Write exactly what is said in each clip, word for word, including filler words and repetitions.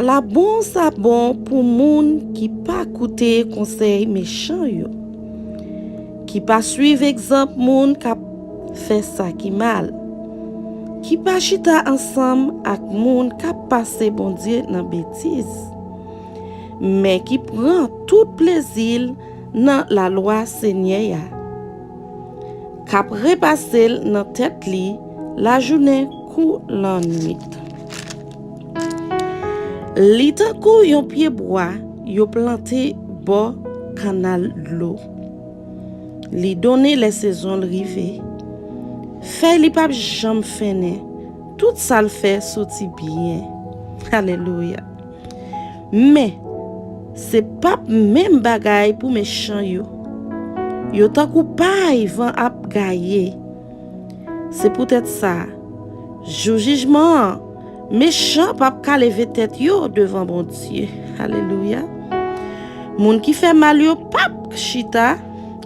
Ala bon sa bon pou moun ki pa koute konsèy mechan yo, ki pa suiv egzanp moun k ap fè sa ki mal, ki pa chita ansanm ak moun k ap pase Bondye nan betiz, men ki pran tout plezi l nan lalwa Senyè a, k ap repase l nan tèt li lajounen kou lannwit. Li tankou yon pyebwa yo plante bò kannal dlo. Li donnen lè sezon l rive. Fèy li p ap janm fennen. Tout sa l fè soti byen. Alelouya. Men, se p ap menm bagay pou mechan yo. Yo tankou pay van ap gaye. Se poutèt sa, jou jijman an, mechan p ap ka leve tèt yo devan Bondye. Alelouya. Moun ki fè mal yo p ap chita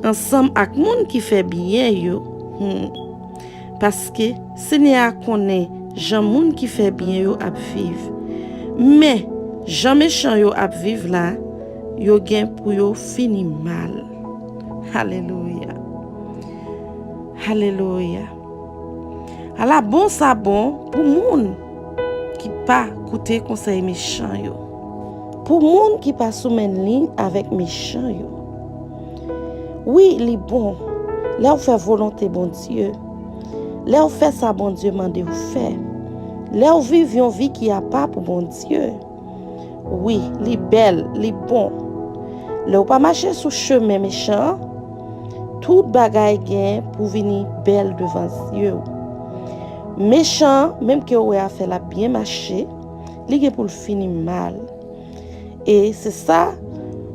ansanm ak moun ki fè byen yo. Hmm. Paske Senyè a konnen jan moun ki fè byen yo ap viv. Men, jan mechan yo ap viv la, yo gen pou yo fini mal. Alelouya. Alelouya. Ala bon sa bon pou moun ki pa koute konsèy mechan yo. Pou moun ki pa sou menm liy avèk mechan yo. Wi, li bon lè w fè volonte Bondye. Lè w fè sa Bondye mande w fè. Lè w viv yon vi ki apa pou Bondye. Wi, li bèl, li bon. Lè w pa mache sou chemen mechan an, tout bagay gen pou vini bèl devan zye w. Mechan an, menm ke w wè afè l ap byen mache, li gen pou l fini mal. E se sa,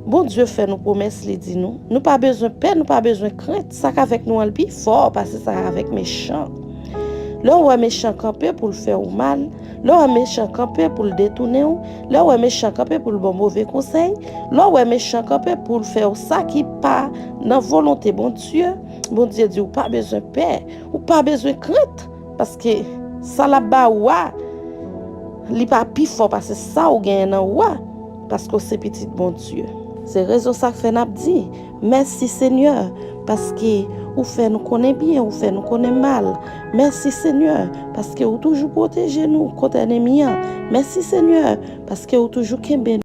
Bondye fè nou pwomès, li di nou, nou pa bezwen pè, nou pa bezwen krent, sa k avèk nou an l pi fò pase sa k avèk mechan. Lè w wè mechan kanpe pou l fè w mal, lè w wè mechan kanpe pou l detounen w, lè w wè mechan kanpe pou l ba w move konsèy, lè w wè mechan kanpe pou l fè w sa ki pa nan volonte Bondye, Bondye di w pa bezwen pè, ou pa bezwen krent, paske sa l ap ba ou a, li pa pi fò pase sa ou genyen nan ou a, paske w se pitit Bondye. Se rezon sa k fè n ap di, mèsi Senyè, paske ou fè nou konnen byen, ou fè nou konnen mal. Mèsi Senyè, paske ou toujou pwoteje nou kont ènmi an. Mèsi Senyè, paske ou toujou kenbe nou.